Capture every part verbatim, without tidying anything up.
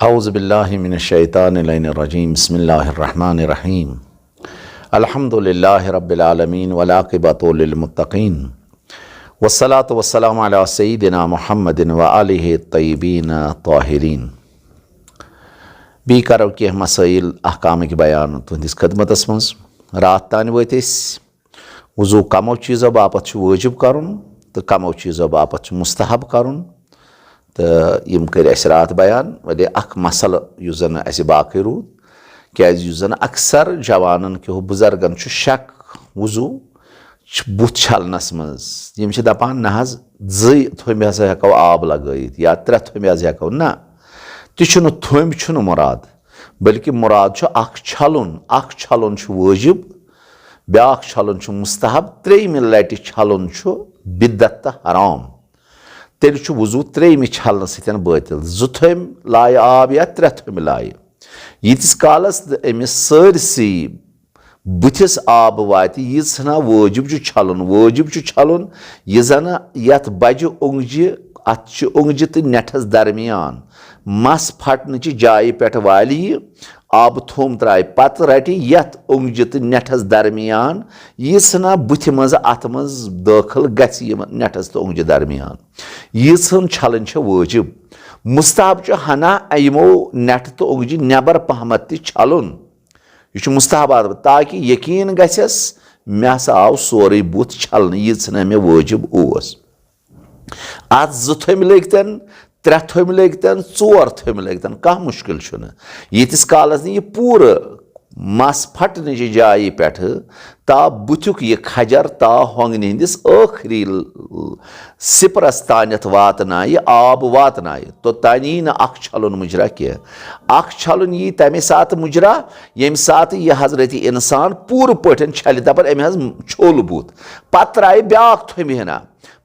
اعوذ باللہ من الشیطان اللعین الرجیم۔ بسم اللہ الرحمن الرحیم۔ الحمد للہ رب العالمین والعاقبۃ للمتقین، والصلاۃ والسلام علی سیدنا محمد و آلہ الطیبین الطاہرین۔ بیٚیہِ کرو کینٛہہ مسائل احکامٕکۍ بیان تُہنٛدِس خدمتس منٛز۔ راتھ تانۍ وٲتۍ أسۍ وضوٗ کمو چیٖزو باپتھ چھُ وٲجِب کرُن تہٕ کمو چیٖزو باپتھ چھُ مستحب کرُن۔ تہٕ یِم کٔرۍ اَسہِ راتھ بیان۔ وۄنۍ اکھ مسلہٕ یُس زن اَسہِ باقٕے روٗد، کیازِ یُس زن اکثر جوانن کیو بُزرگن چھُ شک وضوٗ چھُ بُتھ چھلنس منٛز۔ یِم چھِ دپان، نہ حظ، زٕے تھوٚمبہِ ہسا ہٮ۪کو آب لگٲیِتھ یا ترٛےٚ تھوٚمبہِ حظ ہٮ۪کو۔ نہ، تہِ چھُنہٕ، تھوٚمبۍ چھُنہٕ مُراد، بلکہِ مُراد چھُ اکھ چھلُن۔ اکھ چھلُن چھُ وٲجِب، بیٛاکھ چھلُن چھُ مستحب، ترٛیٚیِمہِ لٹہِ چھلُن چھُ بدعت تہٕ حرام۔ تیٚلہِ چھُ وضوٗ ترٛیٚیِمہِ چھلنہٕ سۭتۍ بٲطِل۔ زٕ تھوٚمبۍ لایہِ آب یا ترٛےٚ تھوٚمبۍ لایہِ، ییٖتِس کالس نہٕ أمِس سٲرسٕے بٕتھِس آب واتہِ، ییٖژ ہنا وٲجِب چھُ چھلُن۔ وٲجِب چھُ چھلُن یہِ زن یتھ بجہِ اونٛگجہِ، اتھ چھِ اونٛگجہِ تہٕ نٮ۪ٹھس درمیان مس پھٹنٕچہِ جایہِ پٮ۪ٹھ والہِ یہِ آبہٕ تھوٚمب ترٛایہِ، پتہٕ رٹہِ یتھ اونٛگجہِ تہٕ نٮ۪ٹھس درمیان، ییٖژ ہنا بٕتھِ منٛز اتھ منٛز دٲخل گژھِ، یِم نٮ۪ٹھس تہٕ اونٛگجہِ درمیان۔ ییٖژ ہن چھلٕنۍ چھےٚ وٲجِب۔ مستحب چھُ ہنا یِمو نٮ۪ٹھٕ تہٕ اونٛگجہِ نٮ۪بر پہمتھ تہِ چھلُن۔ یہِ چھُ مستحب آداب، تاکہِ یقیٖن گژھٮ۪س، مےٚ ہسا آو سورُے بُتھ چھلنہٕ، ییٖژ ہنا مےٚ وٲجِب اوس۔ اتھ زٕ تھوٚمبۍ لٔگۍ تن، ترٛےٚ تھوٚمبۍ لٔگۍ تن، ژور تھوٚمبۍ لٔگۍ تن، کانٛہہ مُشکِل چھُنہٕ۔ ییٖتِس کالس نہٕ یہِ پوٗرٕ مس پھٹنٕچہِ جایہِ پٮ۪ٹھٕ تا بُتھیُک یہِ کھجر تا ہۄنٛگنہِ ہٕنٛدِس ٲخری ل-، سِپرس تانٮ۪تھ واتنایہِ، آب واتنایہِ، توٚتانۍ یی نہٕ اکھ چھلُن مُجرا کینٛہہ۔ اکھ چھلُن یی تمے ساتہٕ مُجرا، ییٚمہِ ساتہٕ یہِ حضرت انسان پوٗرٕ پٲٹھۍ چھلہِ، دپان، أمۍ حظ چھوٚل بُتھ، پتہٕ ترٛایہِ بیٛاکھ تھوٚمبۍ ہنا۔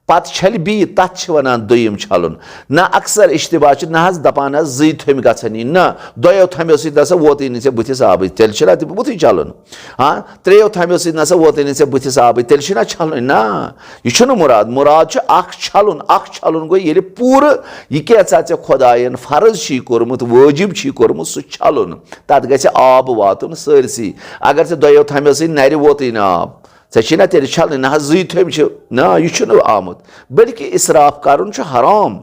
پتہٕ چھلہِ بیٚیہِ، تتھ چھِ ونان دوٚیِم چھلُن۔ نہ، اکثر اشتباہ چھُ، نہ حظ، دپان حظ زٕے تھوٚمبۍ گژھن یِنۍ، نہ، دۄیو تھوٚمبیو سۭتۍ نسا ووتُے نہٕ ژےٚ بُتھِس آبٕے، تیٚلہِ چھُنہ تہِ بُتھُے چھلُن۔ ہاں، ترٛیٚیو تھوٚمبیو سۭتۍ نسا ووتُے نہٕ ژےٚ بُتھِس آبٕے، تیٚلہِ چھُنہ چھلُن۔ نہ، یہِ چھُنہٕ مُراد۔ مُراد چھُ اکھ چھلُن، اکھ چھلُن گوٚو ییٚلہِ پوٗرٕ یہِ کینٛژھا ژےٚ خۄداین فرض چھُے کوٚرمُت، وٲجِب چھُے کوٚرمُت، سُہ چھلُن۔ تتھ گژھِ آب واتُن سٲرسٕے۔ اگر ژےٚ دۄیو تھوٚمبیو سۭتۍ نرِ ووتُے نہٕ آب، ژےٚ چھِی نا تیٚلہِ چھلٕنۍ، نہ حظ، زٕے تھٔمۍ چھِ، نہ، یہِ چھُنہٕ آمُت، بلکہِ اِسراف کرُن چھُ حرام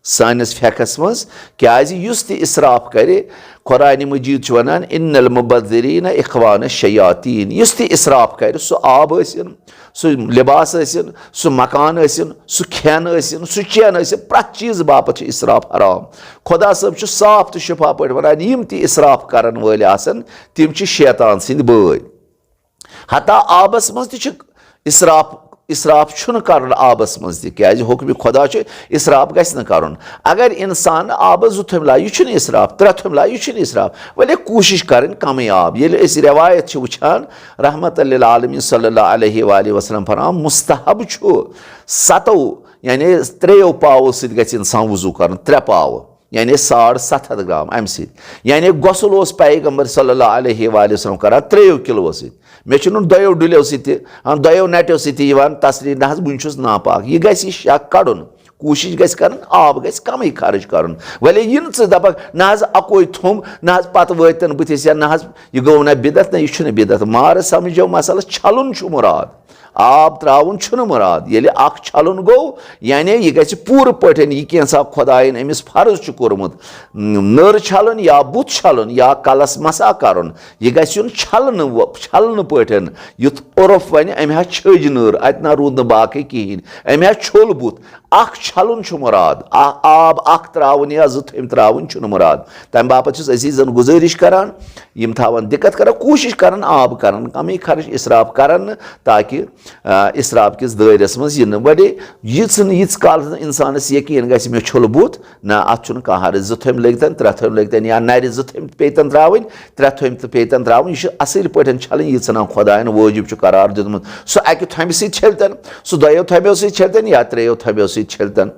سٲنِس فقہس منٛز، کیازِ یُس تہِ اِسراف کرِ، قرآنِ مجیٖد چھُ ونان، "ان المبذرین اخوان الشیاطین"۔ یُس تہِ اِسراف کرِ، سُہ آب ٲسِن، سُہ لباس ٲسِن، سُہ مکان ٲسِن، سُہ کھٮ۪ن ٲسِن، سُہ چٮ۪ن ٲسِن، پرٛٮ۪تھ چیٖز باپتھ چھُ اِسراف حرام۔ خدا صٲب چھُ صاف تہٕ شفا پٲٹھۍ ونان، یِم تہِ اِسراف کرن وٲلۍ آسن، تِم چھِ شیطان سٕنٛدۍ بٲے۔ حتیٰ آبس منٛز تہِ چھُ اسراف، اسراف چھُنہٕ کرُن آبس منٛز تہِ، کیازِ حکمِ خدا چھُ اسراف گژھِ نہٕ کرُن۔ اگر انسان آبس زٕ تھوٚمۍ لایہِ، یہِ چھُنہٕ اسراف، ترٛےٚ تھوٚمۍ لایہِ، یہِ چھُنہٕ اسراف، ولے کوٗشش کرٕنۍ کمٕے آب۔ ییٚلہِ أسۍ رٮ۪وایت چھِ وٕچھان، رحمت للعالمین صلی اللہ علیہ وآلہ وسلم فرماوان، مستحب چھُ ستو، یعنی ترٛیٚیو پاوو سۭتۍ گژھِ انسان وضو کرُن، ترٛےٚ پاوٕ۔ یعنی ساڑ ستھ ہتھ گرام امہِ سۭتۍ۔ یعنی غسل اوس پیغمبر صلی اللہ علیہ وآلہ وسلم کران ترٛیٚیو کِلوٗ سۭتۍ۔ مےٚ چھُنہٕ دۄیو ڈُلیو سۭتۍ تہِ، ہاں، دۄیو نٹیو سۭتۍ تہِ یِوان تسلی، نہ حظ، بہٕ چھُس ناپاک۔ یہِ گژھِ یہِ شک کڑُن۔ کوٗشِش گژھِ کرٕنۍ، آب گژھِ کمٕے خرٕچ کرُن۔ وۄنۍ یہِ نہٕ ژٕ دپکھ، نہ حظ، اکوے تھوٚم، نہ حظ، پتہٕ وٲتۍ تن بٕتھِس، یا نہ حظ، یہِ گوٚو نہ بدعت، نہ، یہِ چھُنہٕ بدعت۔ مارٕ سمجھو مسلہٕ، چھلُن چھُ مُراد۔ آب ترٛاوُن چھُنہٕ مُراد۔ ییٚلہِ اکھ چھلُن گوٚو، یعنی یہِ گژھِ پوٗرٕ پٲٹھۍ یہِ کینٛژھا خۄدایَن أمِس فرض چھُ کوٚرمُت، نٔر چھلٕنۍ یا بُتھ چھلُن یا کلس مسا کرُن، یہِ گژھِ یُن چھلنہٕ و-، چھلنہٕ پٲٹھۍ، یُتھ عرف ونہِ، أمۍ ہا چھٔج نٔر، اتہِ نہ روٗد نہٕ باقٕے کِہیٖنۍ، أمۍ ہا چھوٚل بُتھ۔ اکھ چھلُن چھُ مُراد، آ-، آب اکھ ترٛاوُن یا زٕ تھٔمۍ ترٛاوٕنۍ چھُنہٕ مُراد۔ تمہِ باپتھ چھُس عزیزن گُزٲرِش کران، یِم تھاوان دِقت کران، کوٗشِش کران آب کران کمٕے خرٕچ، اسراف کران نہٕ، تاکہِ، آ، اسراف کِس دٲیرس منٛز یِنہٕ۔ وۄنۍ ییٖژ نہٕ، ییٖتِس کالس نہٕ انسانس یقیٖن گژھِ، مےٚ چھوٚل بُتھ، نہ، اتھ چھُنہٕ کانٛہہ حرج۔ زٕ تھٔمۍ لٔگۍ تن، ترٛےٚ تھٔمۍ لٔگۍ تن، یا نرِ زٕ تھٔمۍ پیٚیہِ تن ترٛاوٕنۍ، ترٛےٚ تھٔمۍ تہٕ پیٚیہِ تن ترٛاوٕنۍ، یہِ چھُ اصٕل پٲٹھۍ چھلٕنۍ، ییٖژ ہنا خۄداین وٲجِب چھُ قرار دیُتمُت۔ سُہ اکہِ تھٔمہِ سۭتۍ چھٔلۍ تن، سُہ دۄیو تھٔمیو سۭتۍ چھٔلۍ تن، یا ترٛیٚیو تھٔمیو سۭتۍ چھٔلۍ تن۔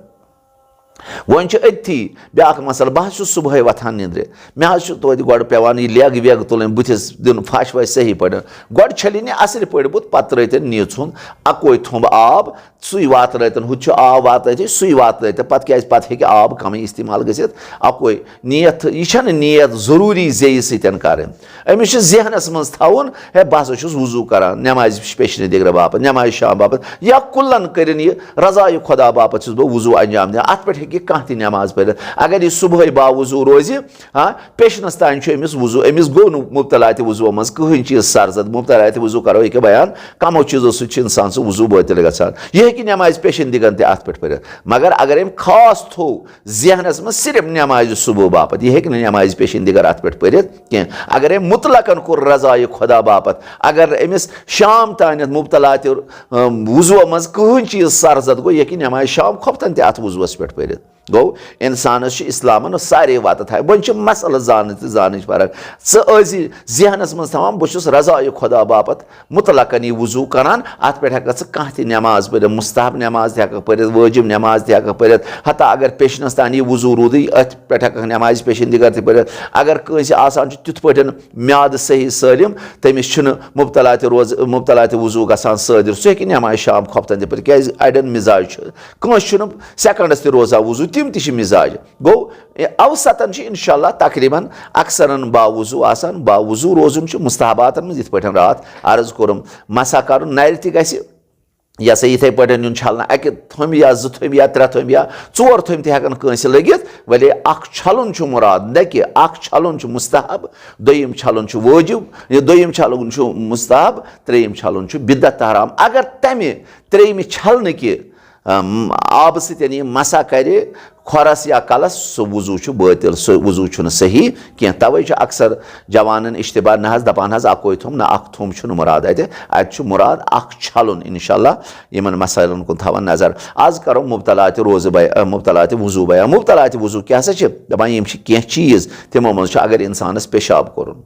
وۄنۍ چھُ أتھی بیٛاکھ مسلہٕ، بہٕ حظ چھُس صُبحٲے وۄتھان نِندرِ، مےٚ حظ چھُ توتہِ گۄڈٕ پٮ۪وان یہِ لیگ ویگ تُلٕنۍ، بُتھِس دیُن پھش وش صحیح پٲٹھۍ، گۄڈٕ چھٔلِنۍ یہِ اَصٕل پٲٹھۍ بُتھ، پَتہٕ ترٛٲوتَن نیٖژ ہُنٛد اَکوے تھوٚمبہٕ آب، سُے واتنٲوتَن، ہُتہِ چھُ آب واتنٲوتھٕے، سُے واتنٲوتَن، پَتہٕ کیٛازِ پَتہٕ ہیٚکہِ آب کَمٕے استعمال گٔژھِتھ، اَکوے نیت، یہِ چھَنہٕ نیت ضروٗری زِ یہِ سۭتۍ کَرٕنۍ۔ أمِس چھُ ذہنَس منٛز تھاوُن، ہے، بہٕ ہسا چھُس وضوٗ کران نمازِ پیشنہِ دِگرٕ باپتھ، نمازِ شام باپتھ، یا کُلن کٔرِنۍ یہِ رضایہِ خۄدا باپتھ چھُس بہٕ وضوٗ انجام دِوان۔ اَتھ پٮ۪ٹھ ہیٚکہِ یہِ کانٛہہ تہِ نماز پٔرِتھ۔ اگر یہِ صُبحٲے باوضوٗ روزِ، ہاں، پیشنس تام چھُ أمِس وضوٗ، أمِس گوٚو نہٕ مبتلاتِ وضوٗ منٛز کٕہٕنۍ چیٖز سرزد۔ مبتلاتِ وضوٗ کرو ییٚکیٛاہ بیان، کمو چیٖزو سۭتۍ چھُ انسان سُہ وضوٗ بٲطِل گژھان۔ یہِ ہیٚکہِ نمازِ پیشن دِگن تہِ اَتھ پٮ۪ٹھ پٔرِتھ۔ مگر اگر أمۍ خاص تھوٚو ذہنس منٛز صرف نمازِ صبح باپتھ، یہِ ہیٚکہِ نہٕ نمازِ پیشن دِگر اَتھ پٮ۪ٹھ پٔرِتھ کینٛہہ۔ اگر أمۍ مطلقاً کوٚر رضایہِ خۄدا باپتھ، اگر أمِس شام تانٮ۪تھ مبتلاتِ، اَم، وضوٗ منٛز کٕہٕنۍ چیٖز سرزد گوٚو، یہِ ہیٚکہِ نمازِ شام خۄفتن تہِ اَتھ وضوٗوس پٮ۪ٹھ پٔرِتھ۔ گوٚو، اِنسانس چھِ اسلامن سارے وَتہٕ تھایہِ۔ وۄنۍ چھِ مسلہٕ زانٕنۍ تہٕ زانٕنٕچ فرق۔ ژٕ ٲسۍ زِ ذہنس منٛز تھاوان، بہٕ چھُس رضایہِ خۄدا باپتھ مطلقاً یہِ وضوٗ کران، اَتھ پٮ۪ٹھ ہٮ۪کَکھ ژٕ کانٛہہ تہِ نٮ۪ماز پٔرِتھ، مُستحب نٮ۪ماز تہِ ہٮ۪کَکھ پٔرِتھ، وٲجِب نٮ۪ماز تہِ ہٮ۪کَکھ پٔرِتھ، حتیٰ اگر پیشنَس تام یہِ وضوٗ روٗدٕے، أتھۍ پٮ۪ٹھ ہٮ۪کَکھ نٮ۪مازِ پیشن دِگر تہِ پٔرِتھ۔ اگر کٲنٛسہِ آسان چھُ تیُتھ پٲٹھۍ میادٕ صحیح سٲلِم، تٔمِس چھُنہٕ مبتلا تہِ روز-، مبتلا تہِ وضوٗ گژھان صٲدِر، سُہ ہیٚکہِ نٮ۪مازِ شام خۄفتَن تہِ پٔرِتھ، کیٛازِ اَڑٮ۪ن مِزاج چھُ، کٲنٛسہِ چھُنہٕ سیکنڈَس تہِ روزان وضوٗ، تِم تہِ چھِ مِزاج۔ گوٚو، اے، اوسطن چھِ انشاءاللہ تقریباً اکثرن باوضوٗ آسان۔ باوضوٗ روزُن چھُ مستحباتن منٛز، یِتھ پٲٹھۍ راتھ عرض کوٚرُم، مسح کرُن، نرِ تہِ گژھِ، یہِ ہسا یِتھے پٲٹھۍ نیُن چھلنہٕ، اکہِ تھوٚمبہِ یا زٕ تھوٚمبہِ یا ترٛےٚ تھوٚمبہِ یا ژور تھوٚمبہِ تہِ ہٮ۪کن کٲنٛسہِ لٔگِتھ۔ ولی اکھ چھلُن چھُ مُراد، نہ کہِ اکھ چھلُن چھُ مستحب، دوٚیِم چھلُن چھُ وٲجِب، یہِ دوٚیِم چھلُن چھُ مستحب، ترٛیٚیِم چھلُن چھُ بدعت تہٕ حرام۔ اگر تمہِ ترٛیٚیِمہِ چھلنہٕ کہِ، ام، آبہٕ سۭتۍ یہِ مسح کرِ کھۄرس یا کلس، سُہ وضوٗ چھُ بٲطِل، سُہ وضوٗ چھُنہٕ صحیح کینٛہہ۔ توے چھُ اکثر جوانن اشتباہ، نہ حظ دپان حظ اکوے تھوٚمب، نہ اکھ تھوٚمب چھُنہٕ مُراد اتہِ، اتہِ چھُ مُراد اکھ چھلُن۔ انشاءاللہ یِمن مسائلن کُن تھاوان نظر۔ از کرو مبتلا تہِ روزٕ بیا-، مبتلا تہِ وضوٗ بیان۔ مبتلا تہِ وضوٗ کیٛاہ سا چھِ؟ دپان یِم چھِ کینٛہہ چیٖز، تِمو منٛز چھُ اگر انسانس پیشاب کوٚرُن،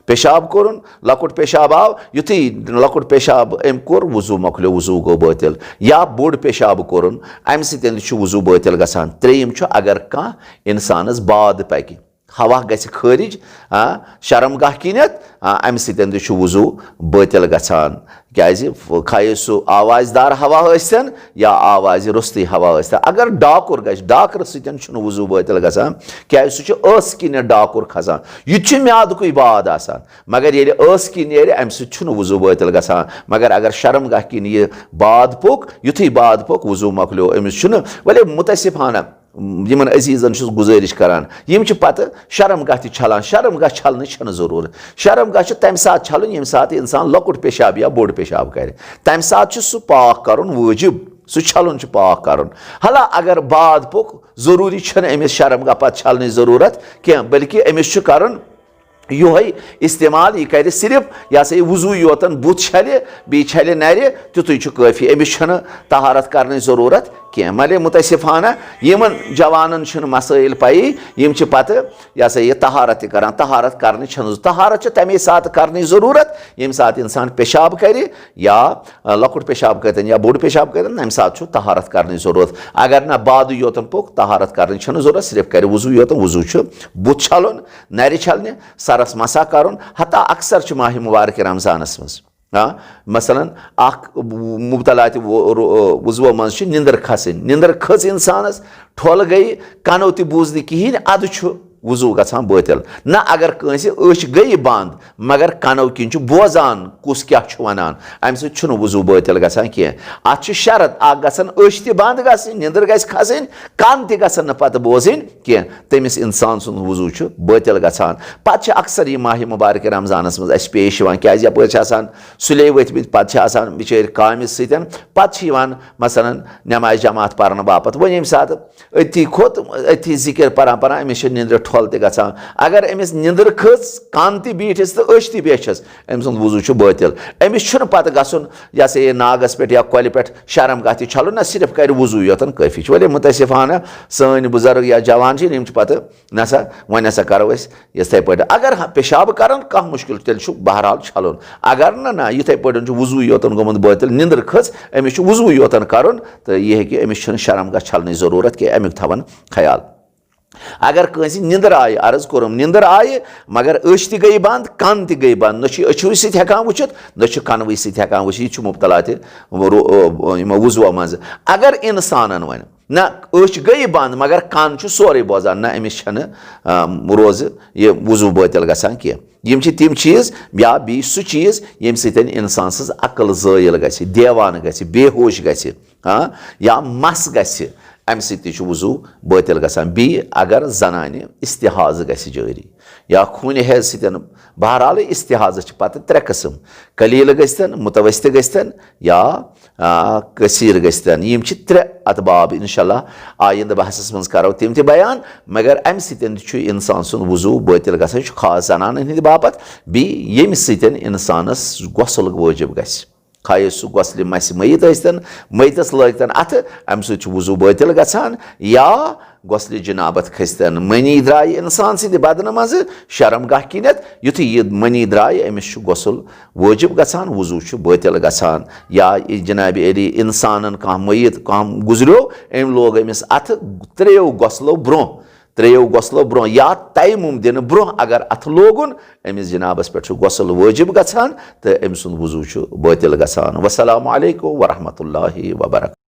پیشاب کوٚرُن، لۄکُٹ پیشاب آو، یُتھُے لۄکُٹ پیشاب أمۍ کوٚر، وضوٗ مۄکلیو، وضوٗ گوٚو بٲطِل۔ یا بوٚڑ پیشاب کوٚرُن، اَمہِ سۭتۍ تہِ چھُ وضوٗ بٲطِل گژھان۔ ترٛیٚیِم چھُ، اگر کانٛہہ اِنسانَس باد پَکہِ، ہوا گژھِ خٲرِج، آ، شرم گاہ کِنٮ۪تھ، آ، اَمہِ سۭتۍ تہِ چھُ وضوٗ بٲطِل گژھان۔ کیٛازِ؟ خواہے سُہ آوازِ دار ہوا ٲسۍتَن، یا آوازِ روٚستُے ہوا ٲسۍتَن۔ اگر ڈاکُر گژھِ، ڈاکرٕ سۭتۍ چھُنہٕ وضوٗ بٲطِل گژھان، کیٛازِ سُہ چھُ ٲسہٕ کِنٮ۪تھ ڈاکُر کھسان۔ یہِ تہِ چھُ میادُکُے باد آسان، مگر ییٚلہِ ٲسہٕ کِنۍ نیرِ، اَمہِ سۭتۍ چھُنہٕ وضوٗ بٲطِل گژھان۔ مگر اگر شرم گاہ کِنۍ یہِ باد پوٚک، یُتھُے باد پوٚک، وضوٗ مۄکلیو أمِس۔ چھُنہٕ، ولی مُتٲسِفانہ یِمن عزیٖزن چھُس گُزٲرِش کران، یِم چھِ پتہٕ شرم گاہ تہِ چھلان۔ شرم گاہ چھلنٕچ چھَنہٕ ضروٗرت۔ شرم گاہ چھُ تَمہِ ساتہٕ چھلُن، ییٚمہِ ساتہٕ اِنسان لۄکُٹ پیشاب یا بوٚڑ پیشاب کرِ، تَمہِ ساتہٕ چھُ سُہ پاک کرُن وٲجِب، سُہ چھلُن چھُ پاک کرُن۔ حالانکہ اگر باد پوٚک، ضروٗری چھَنہٕ أمِس شرم گاہ پتہٕ چھلنٕچ ضروٗرت کینٛہہ، بلکہِ أمِس چھُ کرُن یِہوٚے استعمال، یہِ کرِ صرف، یہِ ہسا یہِ وضوٗ یوتن، بُتھ چھلہِ، بیٚیہِ چھلہِ نرِ، تیُتُے چھُ کٲفی، أمِس چھَنہٕ طہارت کرنٕچ ضروٗرت کینٛہہ۔ مگر مُتٲسِفانہ یِمن جوانن چھِنہٕ مسٲیِل پَیی، یِم چھِ پتہٕ، یہِ ہسا یہِ، طہارت تہِ کران۔ طہارت کرنٕچ چھَنہٕ، طہارت چھِ تَمے ساتہٕ کرنٕچ ضروٗرت، ییٚمہِ ساتہٕ اِنسان پیشاب کرِ یا، آ، لۄکُٹ پیشاب کٔرتن یا بوٚڑ پیشاب کٔرتن، تَمہِ ساتہٕ چھُ طہارت کرنٕچ ضروٗرت۔ اگر نہ بادٕے یوتن پوٚک، طہارت کرنٕچ چھَنہٕ ضروٗرت، صرف کرِ وضوٗ یوتن۔ وضوٗ چھُ بُتھ چھلُن، نرِ چھلنہِ، سرس مسح کرُن، حتیٰ اکثر چھُ ماہِ مبارک رمضانس منٛز۔ آ، مثلاً، اکھ مبتلا تہِ و-، رو-، وضوٗ منٛز چھِ نِندٕر کھسٕنۍ۔ نِندٕر کھٔژ اِنسانَس، ٹھۄل گٔیہِ، کَنو تہِ بوٗز نہٕ کِہیٖنۍ، اَدٕ چھُ وضوٗ گژھان بٲطِل۔ نہ، اگر کٲنٛسہِ أچھ گٔیہِ بنٛد، مگر کَنو کِنۍ چھُ بوزان کُس کیٛاہ چھُ وَنان، اَمہِ سۭتۍ چھُنہٕ وضوٗ بٲطِل گژھان کینٛہہ۔ اَتھ چھِ شرط، اَکھ گژھن أچھ تہِ بنٛد گژھٕنۍ، نِندٕر گژھِ کھسٕنۍ، کَن تہِ گژھن نہٕ پَتہٕ بوزٕنۍ کینٛہہ۔ تٔمِس اِنسان سُنٛد وضوٗ چھُ بٲطِل گژھان۔ پَتہٕ چھِ اکثر یہِ ماہِ مبارک رمضانَس منٛز اَسہِ پیش یِوان، کیٛازِ یَپٲرۍ چھِ آسان سُلے ؤتھۍ مٕتۍ، پَتہٕ چھِ آسان بِچٲرۍ کامہِ سۭتۍ، پَتہٕ چھِ یِوان مثلاً نماز جماعت پَرنہٕ باپَتھ۔ وۄنۍ ییٚمہِ ساتہٕ أتھی کھوٚت، أتھی ذِکِر پَران پَران أمِس چھِ نِندرِ پھۄل تہِ گژھان۔ اگر أمِس نِندٕر کھٔژ، کَن تہِ بیٖٹھِس تہٕ أچھ تہِ بیچھس، أمۍ سُنٛد وضوٗ چھُ بٲطِل۔ أمِس چھُنہٕ پَتہٕ گژھُن، یہِ ہسا یہِ ناگَس پٮ۪ٹھ یا کۄلہِ پٮ۪ٹھ شرم گاہ تہِ چھَلُن، نہ، صرف کَرِ وضوٗ یوتَن کٲفی چھُ۔ ولی مُتٲسِفانہ سٲنۍ بُزرگ یا جوان چھِ، یِم چھِ پَتہٕ نہ سا، وۄنۍ ہسا کَرو أسۍ یِتھَے پٲٹھۍ۔ اگر ہا پیشاب کَرَن، کانٛہہ مُشکِل، تیٚلہِ چھُ بہرحال چھَلُن۔ اگر نہٕ، نہ، یِتھَے پٲٹھۍ چھُ وضوٗ یوتَن گوٚمُت بٲطِل، نِندٕر کھٔژ، أمِس چھُ وضوٗ یوتَن کَرُن، تہٕ یہِ ہیٚکہِ، أمِس چھُنہٕ شرم گاہ چھَلنٕچ ضروٗرت کینٛہہ، اَمیُک تھاوَن خیال۔ اگر کٲنٛسہِ نِندٕر آیہِ، عرض کوٚرُم، نِندٕر آیہِ، مگر أچھ تہِ گٔیہِ بنٛد، کَن تہِ گٔیہِ بنٛد، نہ چھُ یہِ أچھوٕے سۭتۍ ہٮ۪کان وٕچھِتھ، نہ چھُ کَنوٕے سۭتۍ ہٮ۪کان وٕچھِتھ، یہِ چھُ مُبتلا تہِ رو-، یِمو وضوٗ منٛز۔ اگر اِنسانَن وۄنۍ نہ أچھ گٔیہِ بنٛد، مگر کَن چھُ سورُے بوزان، نہ، أمِس چھَنہٕ، آ، روزٕ یہِ وضوٗ بٲطِل گژھان کینٛہہ۔ یِم چھِ تِم چیٖز، یا بیٚیہِ سُہ چیٖز، ییٚمہِ سۭتۍ اِنسان سٕنٛز عقل زٲیِل گژھِ، دیوانہٕ گژھِ، بے ہوش گژھِ، ہاں، یا مَس گژھِ، اَمہِ سۭتۍ تہِ چھُ وضوٗ بٲطِل گژھان۔ بیٚیہِ اگر زنانہِ استحاضہٕ گژھِ جٲری یا خوٗنہِ حیض سۭتۍ، بہرحال، استحاضہٕ چھِ پَتہٕ ترٛےٚ قٕسٕم، قلیٖل گٔژھتَن، متوسط گٔژھتَن، یا، آ، کثیٖر گٔژھتَن۔ یِم چھِ ترٛےٚ اَتھ باب، اِنشاءاللہ آیِندٕ بحثَس منٛز کَرو تِم تہِ بیان۔ مگر اَمہِ سۭتۍ تہِ چھُ اِنسان سُنٛد وضوٗ بٲطِل گژھان، یہِ چھُ خاص زنانَن ہِنٛدِ باپَتھ۔ بیٚیہِ ییٚمہِ سۭتۍ اِنسانَس غسل وٲجِب گژھِ، خواہ سُہ غسلِ مسِ میت ٲسۍتَن، میتَس لٲگۍتَن اَتھٕ، اَمہِ سۭتۍ چھُ وضوٗ بٲطِل گژھان، یا غسلِ جنابت کھٔسۍتَن، منی درٛایہِ اِنسان سٕنٛدِ بدنہٕ منٛزٕ شرم گاہ کِنٮ۪تھ، یُتھُے یہِ منی درٛایہِ، أمِس چھُ غسل وٲجِب گژھان، وضوٗ چھُ بٲطِل گژھان۔ یا یہِ جناب علی اِنسانَن کانٛہہ میت کانٛہہ گُزریو، أمۍ لوگ أمِس اَتھٕ ترٛیٚیو غسلو برٛونٛہہ، ترٛیٚیو غسلو برٛونٛہہ یا تیمم دِنہٕ برٛونٛہہ اگر اَتھٕ لوگُن، أمِس جنابَس پٮ۪ٹھ چھُ غسل وٲجِب گژھان تہٕ أمۍ سُنٛد وضوٗ چھُ بٲطِل گژھان۔ والسلام علیکم ورحمۃ اللہ وبرکاتہ۔